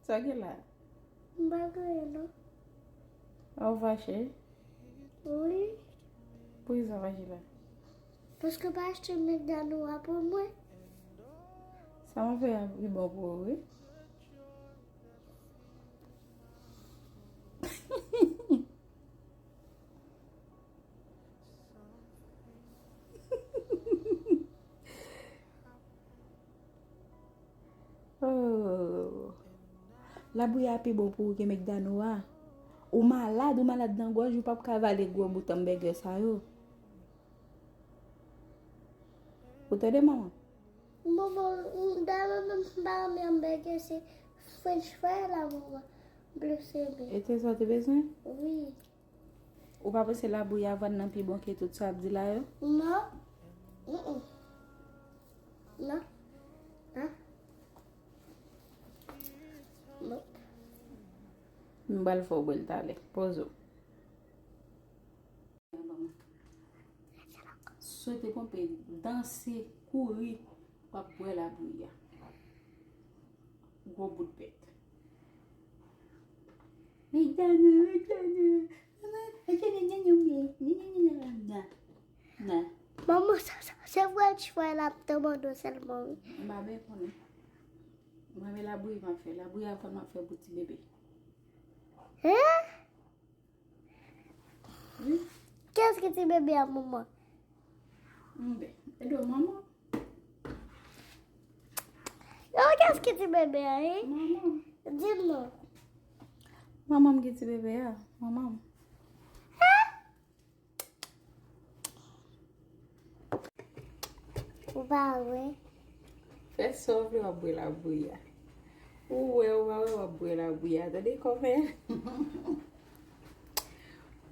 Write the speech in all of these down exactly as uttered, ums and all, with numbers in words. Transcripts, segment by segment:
Sa gen la? M pa gen anyen, non. A, ou fache? Wi. Poukisa w fache la? Paske w pa achte McDonald a pou mwen. Sa m ap fè a pi bon pou ou, wi. Oh. Labouyi a pi bon pou ou ke McDonald a. Ou malad, ou malad nan gòj, ou p ap ka vale gwo bout anbègè sa yo. Ou tande, manman? Manman, m, dayè, mwen menm, m pa renmen anbègè, se French fry la, manman. Blese men. E te sa w te bezwen? Wi. Ou pa panse labouyi a vann nan pi bon ke tout sa w ap di la yo? Non. Mm-mm. Non. Non. Non. M pral fè w bwè l talè. Poze w. Sote konpe, danse, kouri, w ap bwè labouyi a. Gwo bout bèt. Medam, medam, manman, manman, manman, manman, manman. Manman, sa, sa, se vre ti fwa l ap tan mande w sèlman, wi. M pa byen konnen. Mwen, men labouyi m ap fè. Labouyi a fò m ap fè pou ti bebe. Hein? Wi. Kiyès ki ti bebe a, manman? Mbe, e do manman. Yo, kiyès ki ti bebe a, hein? Manman. Di m non. Manman m ki ti bebe a, manman m. Hein? Ou pa wè? Fè sa w vle, w ap bwè labouyi a. Ou wè, ou pa wè, w ap bwè labouyi a. Tande kòmè?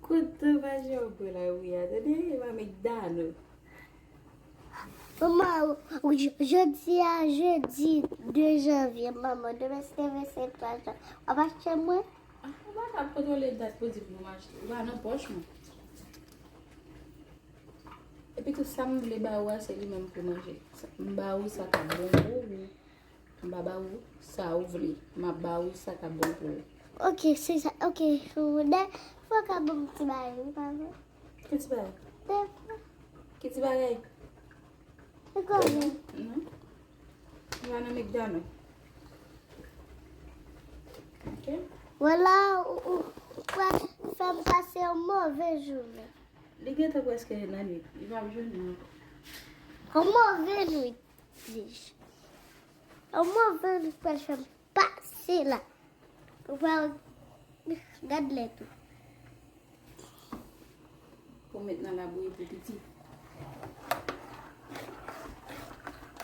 Kote w pa jwe, w ap bwè labouyi a. Tande, e pa McDonald. Manman, j-, jodi a, jedi de janvye, manman, demen se vennsenk jan. W ap achte mwen? Ah, ou pa ka kontwole dat pou di pou nou achte. Ou pa nan pòch mwen. Epi tou sa m vle ba ou a, se li menm pou manje. Sa, m ba ou sa k ap bon pou ou. M pa ba ou sa ou vle. M ap ba ou sa k ap bon pou ou. Ok, se sa. Ok, ou de fwa ka ban m ti bagay, wi, pa vre? Ki ti bagay? De fwa. Ki ti bagay? Ou konnen. Non. Ou pa nan McDonald. Ok. Wala, ou, ou, ou pral fè m pase yon move jounen. Li gentan prèske lannwit. Li p ap jwenn nou ankò. Yon move nwit, dis. Yon move nwit pral fè m pase la. Ou pral gad lè tou. Pou met nan labouyi pou piti.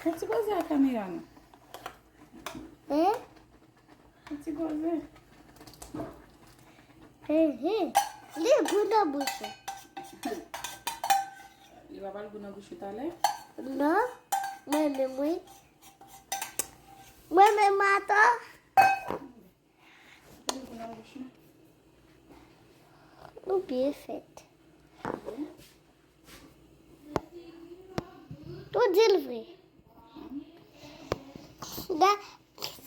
Fè ti koze ak kamera non. Hein? Fè ti koze. Hein, hein. Li gou nan bouch ou. Li pa pral gou nan bouch ou talè? Non. Mwen menm, wi. Mwen menm, ato. Li gou nan bouch ou. Nou byen fèt. Ou di l vre. Gad,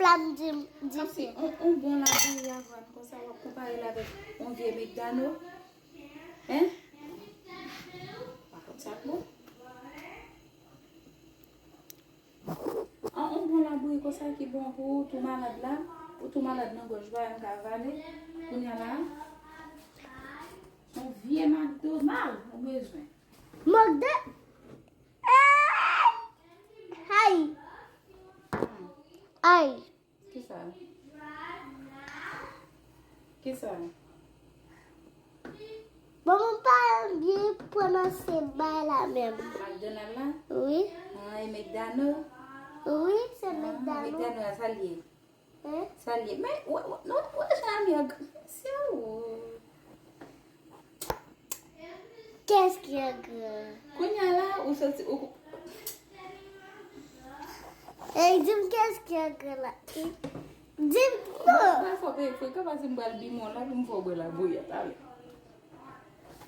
Flam di m, di. Kòmsi, on, on bon labouyi a vann konsa, w ap konpare l avèk on vye McDonald. Hein? Pa konn sa k bon. On, on bon labouyi konsa ki bon pou ou tou malad la, ou tou malad nan gòj, ou pa menm ka vale, kounye a la, on vye McDonald ou bezwen. Mòg de. Ay! Ay! Kisa? Kisa? Bon, mwen pa byen pwononse bay la menm. McDonald la? Wi. Ah, e McDonald? Wi, se McDonald. McDonald la, sa l ye? Hein? Sa l ye? Men, wè, wè, non, wè jan li an gran. Mesye, oh. Qu'est-ce qui est grand? Kounye a la, ou santi, ou. Ey, di m qu'est-ce qui est grand la. Di m non. Mwen fò peye frekan paske m pral bimon la pou m fè w bwè labouyi a talè.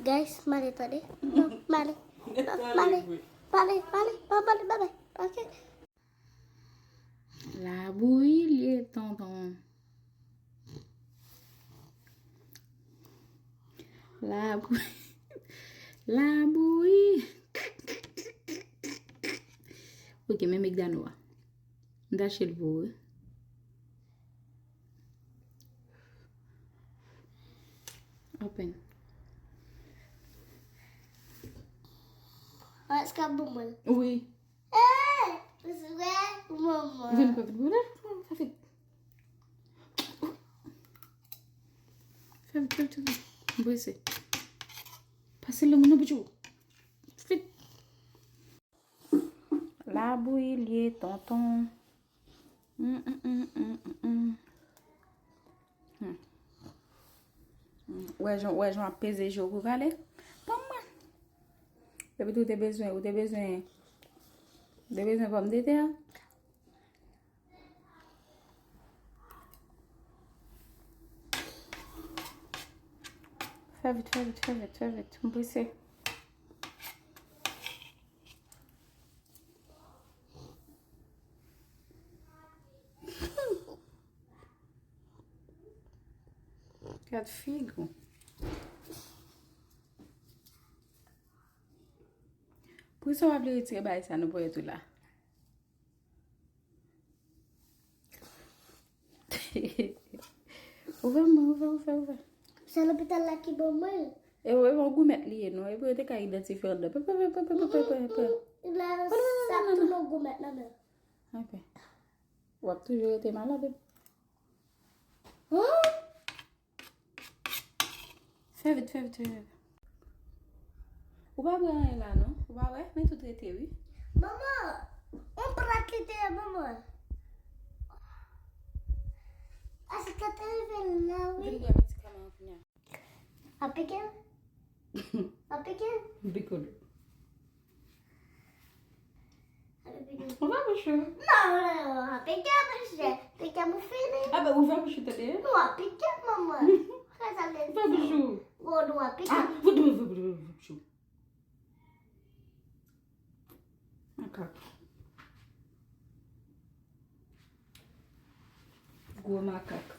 Guys, m ale tande. Non, m ale. M ale. M ale, m ale, m ale, m ale. Ok. Labouyi l ye, Tonton. Labou. Labouyi. Ok, men migdano a. M ta chèl pou ou. Open. Èske ap bon mwen? Wi. Eh, se vre, manman. Vin, vin, vin, vin, vin, vin. Fè vit, fè vit, fè vit. M prese. Pase lanmou nan bouch ou. Vit. Labouyi l ye, tonton. Mm, mm, mm, mm, mm, mm. Hmm. Hmm. Wè jan, wè jan w ap peze je w pou pale. Ban mwen. Epi tou, ou te bezwen, ou te bezwen, ou te bezwen pòmdetè. Fè vit, fè vit, fè vit, fè vit. M prese. Gad figi w. Poukisa w ap vle retire bagay sa nou pran yo tou la? Ouvè mwen, ouvè, ouvè, ouvè. Se lopital la ki ban mwen. E w, e w goumèt li ye, non? Epi yo te ka idantifye anndan. Pè, pè, pè. La, sa tou nan goumèt nan men. Ok. W ap toujou rete malad. Hum? Fè vit, fè vit, fè vit. Ou pa bwè anyen la, non? Ou pa wè? Men tout rete, wi. Manman, on prat li te ye, manman. Aske te rive la, wi. Vin gen medikaman an kounye a. Ap pike l? Ap pike l? Pike l. Ap pike l. Ouvè bouch ou. Non, non, non, ap pike l, mesye. Pike m ou fini. A ben, ouvè bouch ou, tande. Non, ap pike l, manman. Sa sa vle di? Ouvè bouch ou. Gwo dwa pike. Ah, ouvè, ouvè, ouvè, ouvè bouch ou. Makak. Gwo makak.